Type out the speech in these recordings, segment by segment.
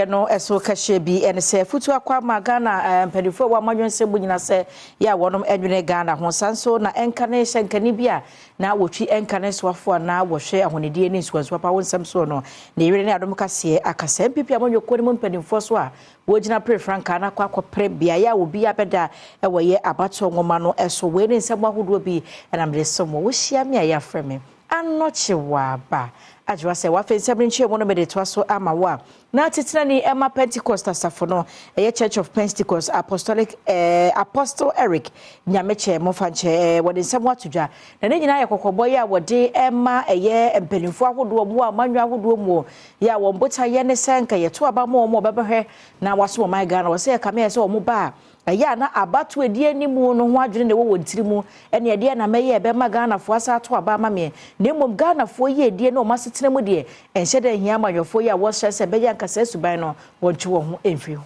No so kɛseɛ bi ne sɛ afutuo akɔ ama Ghana mpanimfoɔ a wɔn amanyɔnsɛm mu nyina sɛ yɛ a wɔnom nwene Ghana ho saa nso na ɛnka ne hyɛnkani bi a na wɔtwi ɛnka ne soafoɔ a na wɔhwɛ ahonidie ne nsuwansuwa pa ho nsɛm soɔ no ne yere ne adom kaseɛ aka sɛ NPP amanyɔkuo no mu mpanimfoɔ so a wɔgyina pere frankaa no akɔ akɔpere beaeɛ a obi abɛda ɛwɔ yɛ abatoɔ nwoma no ɛso. Wei ne nsɛm ahodoɔ bi ɛna mede som wɔ wohyia me a yɛafrɛ me Anɔkye Waba Agyewa sɛ wafei nsɛm no nkyerɛ mu no mede toa so ama wo a na tetenani ɛma Pentecost asafo no ɛyɛ Church of Pentecost Apostolic Apostle Eric Nyamekyɛ mofa nkyɛ wɔde nsɛm ato dwa na ne nyinaa yɛ kɔkɔbɔ yi a wɔde ɛma ɛyɛ mpanimfoɔ ahodoɔ mu a manyɔ ahodoɔ mu yɛ a wɔn botaeɛ ne sɛ nka yɛto aba ma wɔn a wɔbɛbɛhwɛ na waso ɔman Ghana wɔ sɛ yɛkame yɛ sɛ wɔn ba a ɛyɛ a na abato edi anim no ho adwene na ɛwɔ wɔn tiri mu ɛne ɛdeɛ na mɛyɛ ɛbɛma Ghanafoɔ asa ato aba ama meɛ, na mmom Ghanafoɔ yi edie na wɔn asetena mu deɛ ɛnhyɛ dɛ nhia amanyɔfoɔ yi a wɔhyɛ sɛ ɛbɛyɛ ankasa suban no wɔntwe wɔn ho mfiri ho.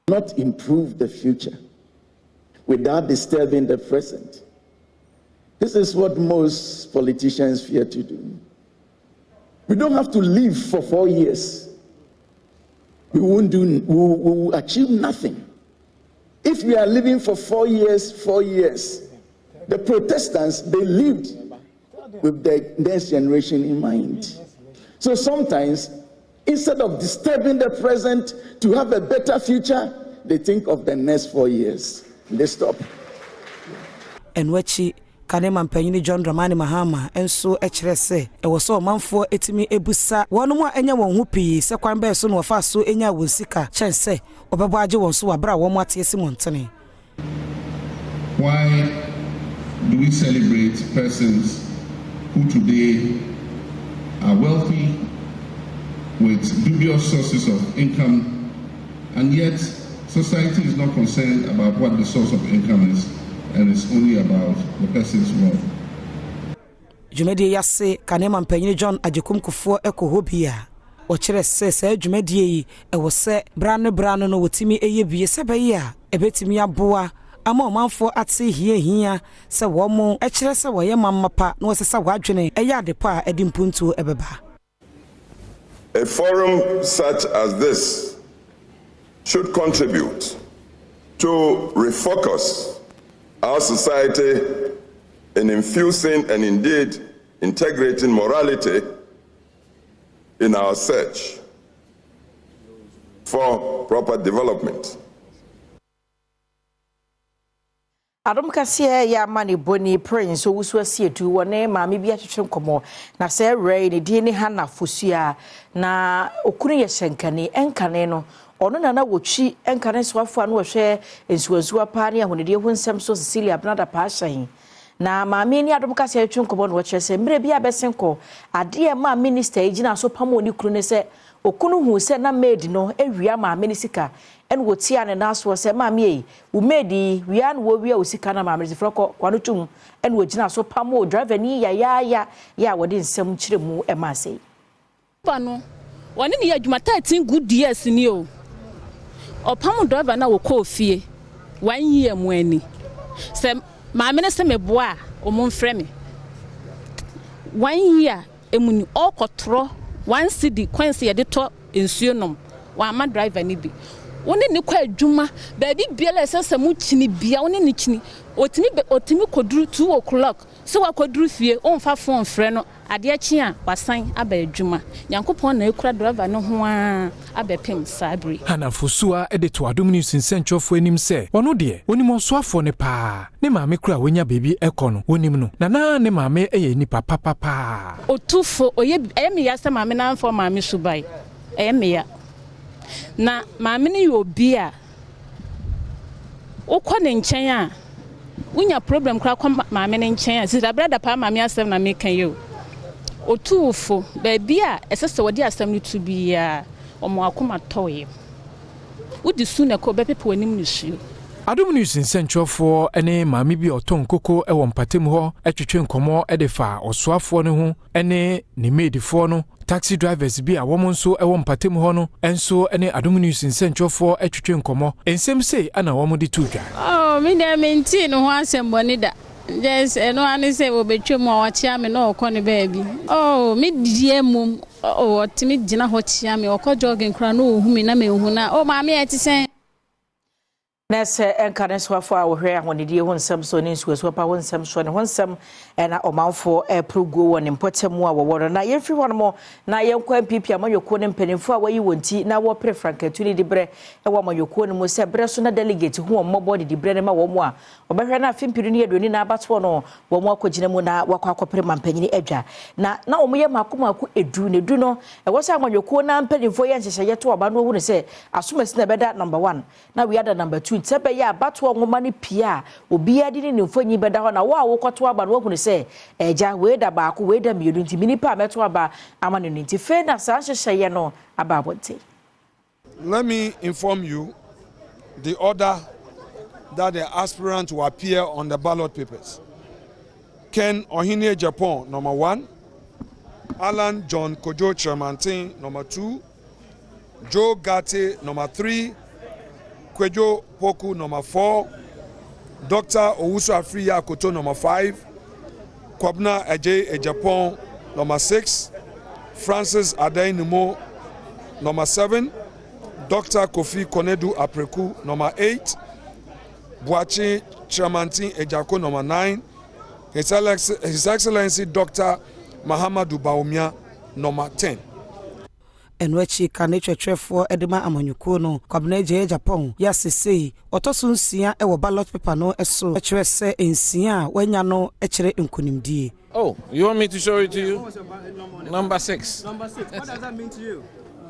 Not improve the future without disturbing the present. This is what most politicians fear to do. We don't have to live for 4 years. We won't do, we will achieve nothing. If we are living for 4 years, 4 years, the Protestants, they lived with the next generation in mind. So sometimes, instead of disturbing the present to have a better future, they think of the next 4 years. They stop. Ɛno akyi kane mampanyini John Dramani Mahama nso kyerɛ sɛ ɛwɔ sɛ ɔmanfoɔ ɛtumi ebusa wɔn a ɛnyɛ wɔn ho pii sɛ kwan bɛɛ so na wɔfa so nya wɔn sika kyɛn sɛ wɔbɛbɔ agye wɔn so wɔ abere a wɔn ate asi mmɔntene. Why do we celebrate persons who today are wealthy with dubious sources of income, and yet society is not concerned about what the source of income is, and it's only about the person's wealth? Dwumadie yi ase kane mampanyini John Agyekum Kufuor kɔ hɔ bi a wɔkyerɛ sɛ saa dwumadie yi ɛwɔ sɛ bra no bra no no wɔtumi ɛyɛ bie sɛ bɛyɛ a ɛbɛtumi aboa ama ɔmanfoɔ ate hiahia sɛ wɔn mo kyerɛ sɛ wɔyɛ mamma pa na wɔsesa wɔadwene ɛyɛ ade pa a ɛde mpuntuo ɛbɛba. A forum such as this should contribute to refocus our society in infusing and indeed integrating morality in our search for proper development. Adom kaseɛ yɛ ama ne boni Prince Owusu Asiedu wɔ ne maame bi atwetwe nkɔmmɔ na sɛ ɛwerɛ ne din ne Hana Fosua na okunu yɛ hyɛnkani ɛnkane no ɔno nana wɔtwi ɛnkane soafoɔ a no wɔhwɛ nsuwansuwa paa ne ahonidie ho nsɛm so Cecilia Abena Dapaah hyɛn na maame ne adom kaseɛ atwetwe nkɔmmɔ no wɔkyerɛ sɛ mmerɛ bi a bɛsen kɔ adeɛ ma minister yi gyina so pam wɔ ne kunu ne sɛ okunu hu sɛ na maid no awia maame ne sika ɛna wɔtia ne nan soɔ sɛ maame yi wo maid yi wia na wɔwia wo sika na maame sifrɛ kɔ kwano tum ɛna wɔgyina so pam o driver ni yayaaya yɛ a wɔde nsɛm kyerɛ mu ɛma ase. Ba no wɔne ne yɛ adwuma 13 good years ni o. Ɔpam driver na wɔkɔɔ fie one year mu ani sɛ maame no sɛ meboa a ɔmo mfrɛ me. One year emu ni ɔrekɔtorɔ 1 cedi coins yɛde tɔ nsuo nom wama driver no bi. Wo ne ne kɔ adwuma baabi biara ɛsɛ sɛ mo kyini bia wo ne ne kyini otumi bɛ otumi kɔduru 2 o'clock sɛ wakɔduru fie ɔmfa phone frɛ no. Adeɛ kye a wasan aba adwuma. Nyankopɔn na ekura driver no ho a abɛpem saa bere. Hana Fosua de to Adom News nsɛnkyerɛfoɔ anim sɛ ɔno deɛ onim ɔsoafoɔ no paa. Ne maame kora a wanya baabi ɛkɔ no wɔnim no na naa ne maame yɛ nipa papapaa. Otufo ɔyɛ ɛyɛ meya sɛ maame namfa maame subae ɛyɛ meya na maame no yɛ obi a wokɔ ne nkyɛn a wonya problem koraa kɔ maame no nkyɛn a sisi abira da paa maame asɛm na meka yi o. Otuufo baabi a ɛsɛ sɛ wɔde asɛm no to biara ɔmo akoma tɔɔyɛ wodi su na ɛkɔ bɛpepe w'anim nisuo. Adom News nsɛnkyerɛfoɔ ne maame bi a ɔtɔ nkoko wɔ mpatamu hɔ twetwe nkɔmmɔ de fa ɔsoafoɔ no ho ne ne maidfoɔ no. Taxi drivers bi a wɔn nso wɔ mpatamu hɔ no nso ne Adom News nsɛnkyerɛfoɔ twetwe nkɔmmɔ. Nsɛm sei ana wɔn de to dwa. Oh, me deɛ mentee ne ho asɛm bɔne da. Just ɛno ara ne sɛ wɔbɛtwa mu a wakyea me na ɔkɔ ne baabi. Oh, me deɛ mmom, oh, ɔtumi gyina hɔ kyea me. Ɔkɔ jogging koraa na ɔhu me na menhu no a, oh, maame ɛte sɛn? Na sɛ ɛnka ne soafo a wɔhwɛ ahonidie ho nsɛm so ne nsuasuo pa ho nsɛm so ne ho nsɛm ɛna ɔmanfoɔ ɛporo guo wɔ ne mpɔtam a wɔwɔ no. Na yɛmfiri hɔ nom na yɛnkɔ NPP amanyɔkuo no mpanimfoɔ a wɔayi wɔn ti na wɔpere frankatu ne diberɛ ɛwɔ amanyɔkuo no mu sɛ berɛ so na delegate hu wɔn mmɔbɔ de diberɛ no ma wɔn a wɔbɛhwɛ no afe 2024 abatoɔ no wɔn akɔgyina mu na wakɔ akɔpere mampanyini adwa. Na wɔn yɛ mako mako 10 na 10 no ɛwɔ sɛ amanyɔkuo na mpanimfoɔ yɛ nhyehyɛeɛ to aba no wɔhunu sɛ asomasi na ɛbɛda number 1 na wiada number 2 nti bɛyɛ abatoɔ nwoma no pie a obiara de ne ne mfonyin bɛda hɔ na wo a wokɔto aba no woahunu sɛ ɛgya wei da 1, wei da 2 nti me nipa a mɛto aba ama no no nti fei na saa nhyehyɛeɛ no aba abɔnten. Let me inform you the order that the aspirant will appear on the ballot papers. Ken Ohene Agyapong, number 1. Alan John Kojo Kyerematen, number 2. Joe Ghartey, number 3. Kwejo Poku, number 4. Dr. Owusu Afriyie Akoto, number 5. Kwabena Agyei Agyapong, number 6. Francis Addai-Nimoh, number 7. Dr. Kofi Konadu Apraku, number 8. Boakye Kyerematen Agyarko, number 9. His Excellency Dr. Mahamudu Bawumia, number 10. Ɛno akyi ka ne twɛtwɛfoɔ de ma amanyɔkuo no Kwabena Agyei Agyapong yɛ asesei ɔtɔ so 6 wɔ ballot paper no so kyerɛ sɛ 6 a wanya no kyerɛ nkonimdie. Oh, you want me to show it to you? Number 6. Number 6. What does that mean to you?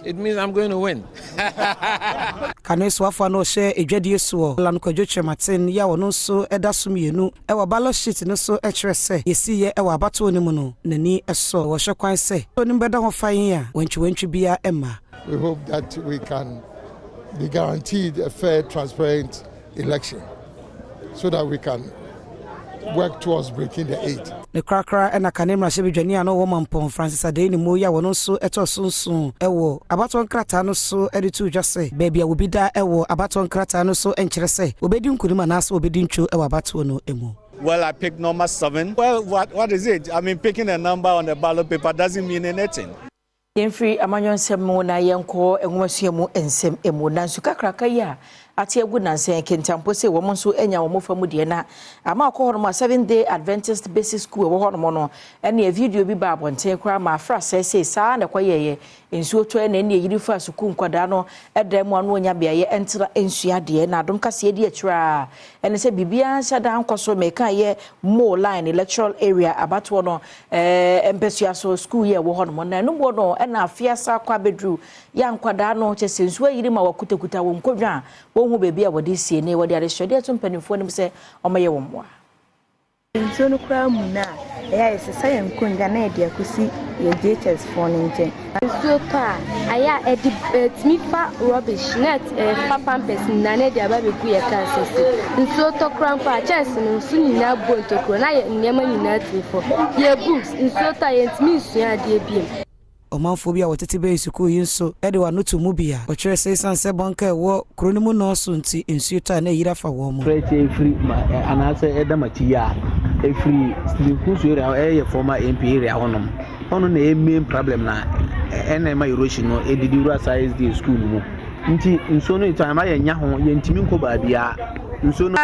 It means I'm going to win. Kane soafoɔ no ɔhyɛ edwadie soɔ Alan Kwadwo Kyerematen yɛ a ɔno nso ɛda so 2 ɛwɔ ballot sheet no so kyerɛ sɛ yɛsi yɛ ɛwɔ abatoɔ no mu no n'ani sɔ wɔhyɛ kwan sɛ onim bɛda ho fan a wantwiwantwi biara ɛma. We hope that we can be guaranteed a fair, transparent election so that we can work towards breaking the eight. Ne korakora ɛna kane mmarahyɛbadwani a na ɔwɔ Mampɔn Francis Addai-Nimoh yi a wɔno nso ɛtɔ so 7 ɛwɔ abatoɔ nkrataa no so ɛde to dwa sɛ baabi a wobi da ɛwɔ abatoɔ nkrataa no so nkyerɛ sɛ wɔbɛdi nkonim anaasɛ wɔbɛdi ntwo ɛwɔ abatoɔ no mu. Well, I picked number 7. Well, what is it? I mean, picking a number on the ballot paper doesn't mean anything. Yɛmfiri amanyɔ mu na yɛnkɔ nwomasua mu nsɛm mu. Na nsu kakraka yi a ate agu nansɛn Kintampo sɛ wɔn nso anya wɔn fa mu deɛ na ama akɔ hɔnom a Seventh Day Adventist Basic School ɛwɔ hɔnom no ɛne video bi ba abɔnten koraa ma afra sɛsɛ saa na ɛkɔyɛyɛ nsuo tɔ ɛna ɛne eyiri fa sukuu nkwadaa no ɛdan mu ano onya beaeɛ ɛntena nsua adeɛ. Na adom kaseɛ di akyire a ɛne sɛ biribiara nhyɛ da nkɔ so mɛka yɛ Mo Line electoral area abatoɔ no mpɛsua so sukuu yi ɛwɔ hɔnom na ɛno boɔ no ɛna afiasa akɔ abɛduru yɛ nkwadaa no kyɛ sɛ nsuo ayiri ma wɔkutakuta wɔn nkonnwa a wɔn ho baabi a wɔde sie ne wɔde adehyɛdeɛ to mpanimfoɔ no sɛ wɔyɛ wɔn mmoa. Nsuo no koraa mu no a ɛyɛ a yɛsesa yɛn nkonnwa na yɛde akɔsi yɛn JHS foɔ no nkyɛn. Nsuo tɔ a ayɛ a ɛde ɛtumi fa rubbish na ɛfa pampers nyinaa na ɛde aba abɛgu yɛ kaa sɛsɛ. Nsuo tɔ koraa mpo a kyɛnse no nsu nyinaa bɔ ntokuro na yɛ nneɛma nyinaa tumi fɔ. Yɛ books nsuo tɔ a yɛntumi nsua adeɛ bio. Ɔmanfoɔ bi a wɔtete bɛyɛ sukuu yi nso de wɔn ano to mu bi a wɔkyerɛ sɛ ɛsiane sɛ bɔnka ɛwɔ kuro no mu nɔɔso nti nsuo tɔ a na ɛyiri afa wɔn mu. Frɛkyɛ ɛfiri ma anaasɛ ɛda makyi yi a ɛfiri Stephen Kunsu area ɛyɛ former MP area hɔnom hɔnom na ɛyɛ main problem na ɛna ɛma erosion no ɛdidi wura saa SDA school no mu nti nsuo no ɛtɔ ama yɛnya ho yɛntumi nkɔ baabiara nsuo no.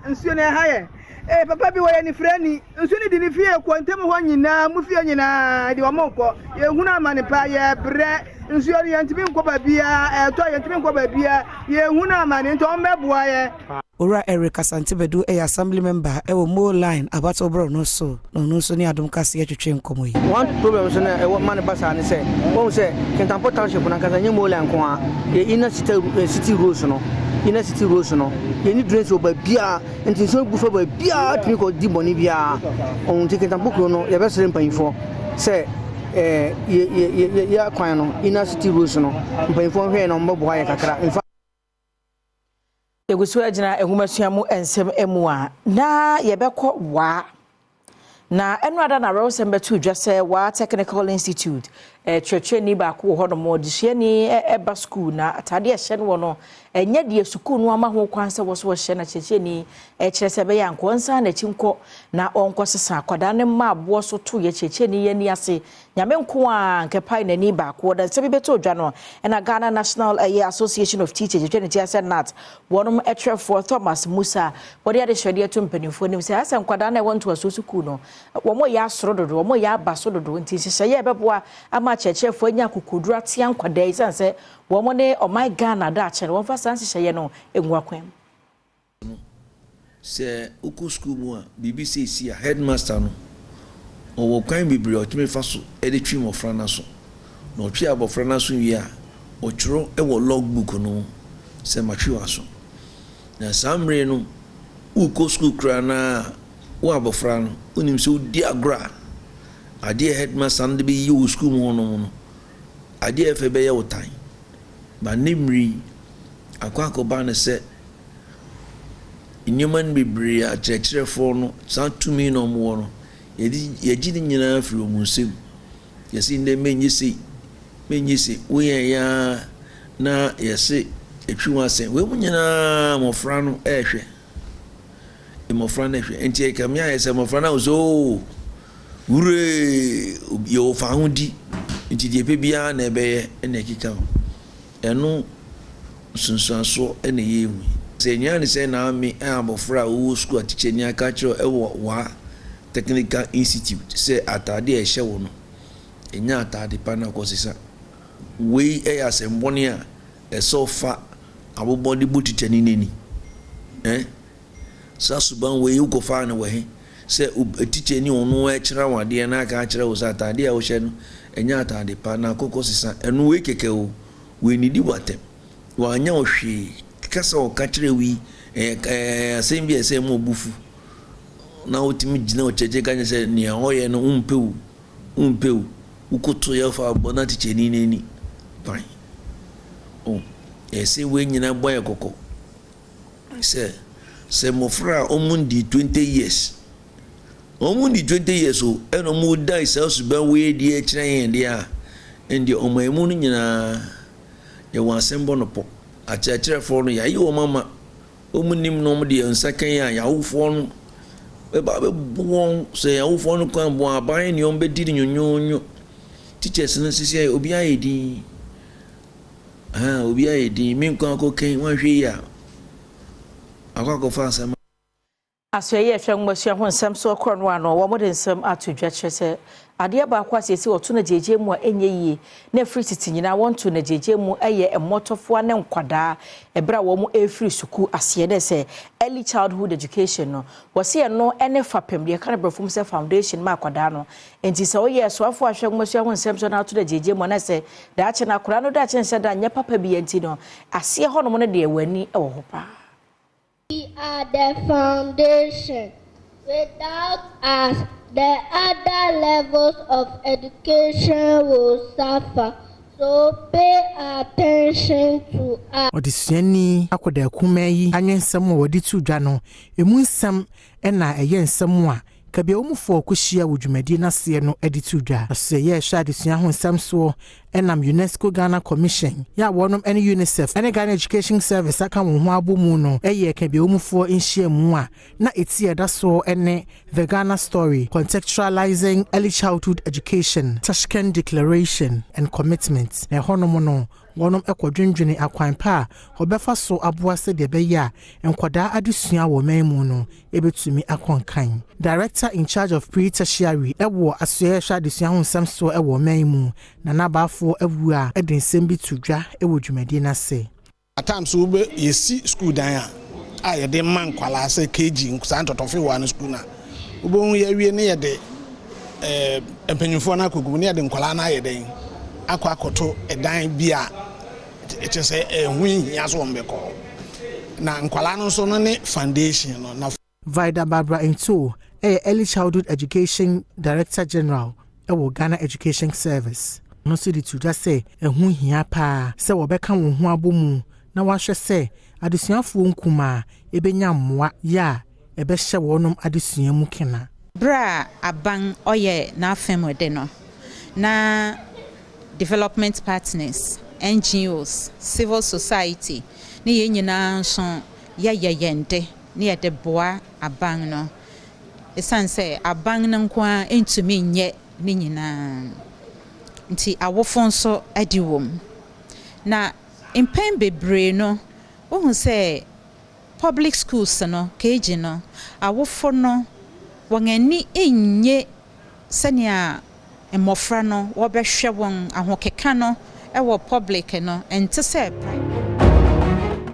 Nsuo no ɛha yɛ ee papa bi wɔyɛ ne firani nsuo no di ne fie kɔ ntɛm hɔ nyinaa mu fie nyinaa de wɔn kɔ yɛhunu amane pa yɛbrɛ nsuo no yɛntumi nkɔ baabiara ɛtɔ yɛntumi nkɔ baabiara yɛhunu amane nti wɔn bɛboa yɛ. Owura Eric Asante Badu ɛyɛ assembly member ɛwɔ Mo Line abatoɔ borɔ no so na ɔno nso ne Adom Kaseɛ twetwe nkɔmmɔ yi. One problem so na ɛwɔ ma ne ba saa ne sɛ wɔn sɛ Kintampo township no ankasa nye Mo Line nko a yɛ inner city roads no, inner city roads no yɛni drains wɔ baabiara nti nsuo gu fa baabiara tumi kɔ di bɔne biara ɔho nti Kintampo kuro no yɛbɛsrɛ mpanyinfoɔ sɛ yɛ yɛ yɛ yɛ kwan no inner city roads no mpanyinfoɔ nhwɛ na wɔn bɛboa yɛ kakra nfa. Yɛgu so agyina nwomasua mu nsɛm mu a na yɛbɛkɔ Waa na ɛno ada na awerɛwosɛm bɛto dwa sɛ Waa Technical Institute. Kyerɛkyerɛni baako wɔ hɔnom, ɔdesuani ba sukuu na ataadeɛ a ɛhyɛ no wɔ no, ɛnyɛ deɛ sukuu no ama ho kwan sɛ wɔ so wɔhyɛ na kyerɛkyerɛni kyerɛ sɛ ɛbɛyɛ anka ɔnsan n'akyi nkɔ na ɔnkɔsesa akwadaa no mma aboɔ so to yɛ kyerɛkyerɛni yɛ ani ase. Nyame nko a nkɛpae n'ani baako. Ɔda nsɛm bi bɛtɔ dwa no ɛna Ghana National ɛyɛ Association of Teachers, yɛtwa ne ti asɛ GNAT, wɔnom ɛtwerɛfoɔ Thomas Musa wɔde adehyɛdeɛ ato mpanimfoɔ anim sɛ asɛ nkwadaa no ɛwɔ ntoasoɔ sukuu no wɔn yɛ asoro dodo, wɔn yɛ aba so dodo, nti nhyehyɛeɛ ɛbɛboa ama akyerɛkyerɛfoɔ anya akokoduro atea nkwadaa yi sane sɛ wɔn ne ɔman Ghana daakye no, wɔmfa saa nhyehyɛeɛ no ngu akwan mu. No, sɛ wokɔ sukuu mu a, biribi sei si a, headmaster no, ɔwɔ kwan bebree a ɔtumi fa so de twe mmɔfra no aso. Na ɔtwe abɔfra no aso wie a, ɔtwerɛ wɔ log book no mu sɛ matwe w'aso. Na saa mmerɛ no, worekɔ sukuu koraa no a, wo abɔfra no, wonim sɛ wodi agorɔ a, adeɛ a headmaster no de bɛyɛ wɔ sukuu mu hɔnom no, adeɛ a ɛfɛ bɛyɛ wo tan. Ba nnɛ mmerɛ yi, akɔ akɔba no sɛ nneɛma no bebree a akyerɛkyerɛfoɔ no saa tumi na wɔwɔ no, yɛde yɛgye ne nyinaa firi wɔn nsam. Yɛse nnɛ menyɛ sei, menyɛ sei, woyɛeɛ ara na yɛse ɛtwi ho asɛm. Wei mu nyinaa mmɔfra no ɛrehwɛ. Mmɔfra no ɛhwɛ. Nti ɛkame ayɛ sɛ mmɔfra no ahu sɛ oo, wuree, yɛwɔ fa ho di. Nti deɛ ɛpɛ biara na ɛbɛyɛ ɛna ɛkeka ho. Ɛno nsunsuansoɔ na ɛyɛ hu yi. Sɛ nua ne sɛ na me abɔfra a ɔwɔ sukuu a tikyani aka akyerɛ wo wɔ Wa Technical Institute sɛ ataade a ɛhyɛ wo no ɛnyɛ ataade pa na kɔsesa. Wei yɛ asɛm bɔne a ɛsɛ ɔfa abobɔ de bɔ tikyani no ani. Eh? Saa suban wei wokɔfaa no wɔ he? Sɛ tikyani ɔno ɛkyerɛ wo adeɛ na aka akyerɛ wo sɛ ataade a wohyɛ no ɛnyɛ ataade pa na akɔkɔ sesa. Ɛno wei kɛkɛ o. Wannidi w'atɛm, wanyɛ wo hwee, kasa a ɔka kyerɛ wo yi, ɛyɛ asɛm bi a ɛsɛ ɛma wo bo fu, na wotumi gyina ɔkyerɛkyerɛ ka kyerɛ sɛ nea ɔyɛ no wompɛ o, wompɛ o, wokoto yɛ fa bɔ na tikyani no ani pan. O, ɛsɛ wei nyinaa bɔ yɛ kɔkɔ sɛ sɛ mmɔfra a wɔn ndi 20 years, wɔn ndi 20 years o, ɛna wɔn da saa suban wei adi kyerɛ yɛn deɛ a, ɛndeɛ ɔman mu no nyinaa yɛwɔ asɛm bɔ no pɔ. Akyerɛkyerɛfoɔ no yɛayi wɔn ama wɔn nim na wɔn de yɛn nsa kan a yɛawofoɔ no bɛba bɛbu wɔn sɛ yɛawofoɔ no kwan bɔ aban ne wɔn bɛdi no nyonyoonyo. Teachers no sisi ayɛ obi ayɛ din, obi ayɛ din, me nkwa akɔ kɛn wɔahwɛ yi a akɔ akɔfa asɛm. Asoɛyɛ ɛhwɛ nwomasua ho nsɛm so ɔkorɔ no ano wɔn de nsɛm ato dwa kyerɛ sɛ adeɛ baako a siesie wɔto no gyegye mu a ɛnyɛ yie na ɛfiri tete nyinaa wɔnto no gyegye mu yɛ mmɔtɔfoɔ ne nkwadaa ɛberɛ a wɔn ɛrefiri sukuu aseɛ dɛ sɛ early childhood education no wɔsi ɛno ne fapem deɛ ɛka no borɔfo mu sɛ foundation ma akwadaa no. Nti sɛ woyɛ soafoɔ ahwɛ nwomasua ho nsɛm so na ato no gyegye mu na sɛ daakye no akwadaa no daakye nhyɛ da nyɛ papa bi nti no aseɛ hɔnom no deɛ w'ani wɔ hɔ paa. We are the foundation. Without us, the other levels of education will suffer. So pay attention to us. Ɔdesuani akɔda akumaa yi anwensɛm a wɔde to dwa no emu nsɛm ɛna ɛyɛ nsɛm a kabea wɔmufoɔ kɔhyia wɔ dwumadie n'aseɛ no de to dwa. Ɔsɛ ɛhwɛ adesua ho nsɛm soɔ ɛnam UNESCO Ghana Commission yɛ a wɔnom ne UNICEF ne Ghana Education Service aka wɔn ho abɔ mu no ɛyɛ kabea wɔmufoɔ nhyiamu a na ɛti ɛda soɔ ne The Ghana Story: Contextualizing Early Childhood Education, Tashkent Declaration and Commitment. Na ɛhɔnom no wɔnom kɔdwendwene akwan pa a wɔbɛfa so aboa sɛdeɛ ɛbɛyɛ a nkwadaa adesua wɔ man mu no ebɛtumi akɔ nkan. Director in charge of pre-tertiary ɛwɔ asoɛeɛ hwɛ adesua ho nsɛm soɔ ɛwɔ man mu, Nana Abaafoɔ awu a ɛde nsɛm bi to dwa ɛwɔ dwumadie no ase. At times wobɛ yɛsi school dan a yɛde ma nkwalaa sɛ KG saa ntɔtɔfewa no school no a wobɛhu yɛawie ne yɛde mpanyimfoɔ no akɔgu mu ne yɛde nkwalaa no ayɛ dɛn akɔ akɔto ɛdan bi a kyerɛ sɛ ɛho nhia so wɔn bɛkɔ hɔ na nkwalaa no nso no ne foundation no na. Vida Barbara Nto ɛyɛ Early Childhood Education Director General ɛwɔ Ghana Education Service no nso de to dwa sɛ ɛho hia paa sɛ wɔbɛka wɔn ho abɔ mu na wɔahwɛ sɛ adesuafoɔ nkumaa ebɛnya mmoa yɛ a ɛbɛhyɛ wɔnom adesua mu kena. Berɛ a aban ɔyɛ n'afam de no na development partners, NGOs, civil society ne yɛn nyinaa nso yɛyɛ yɛn de ne yɛde boa aban no. Ɛsiane sɛ aban no nko ara ntumi nyɛ ne nyinaa. Nti awofo nso adi wɔ mu. Na mpɛn bebree no, wohu sɛ public schools no, KG no, awofo no, wɔn ani nnye sɛnea mmɔfra no wɔbɛhwɛ wɔn ahokeka no wɔ public no, ɛnte sɛ private.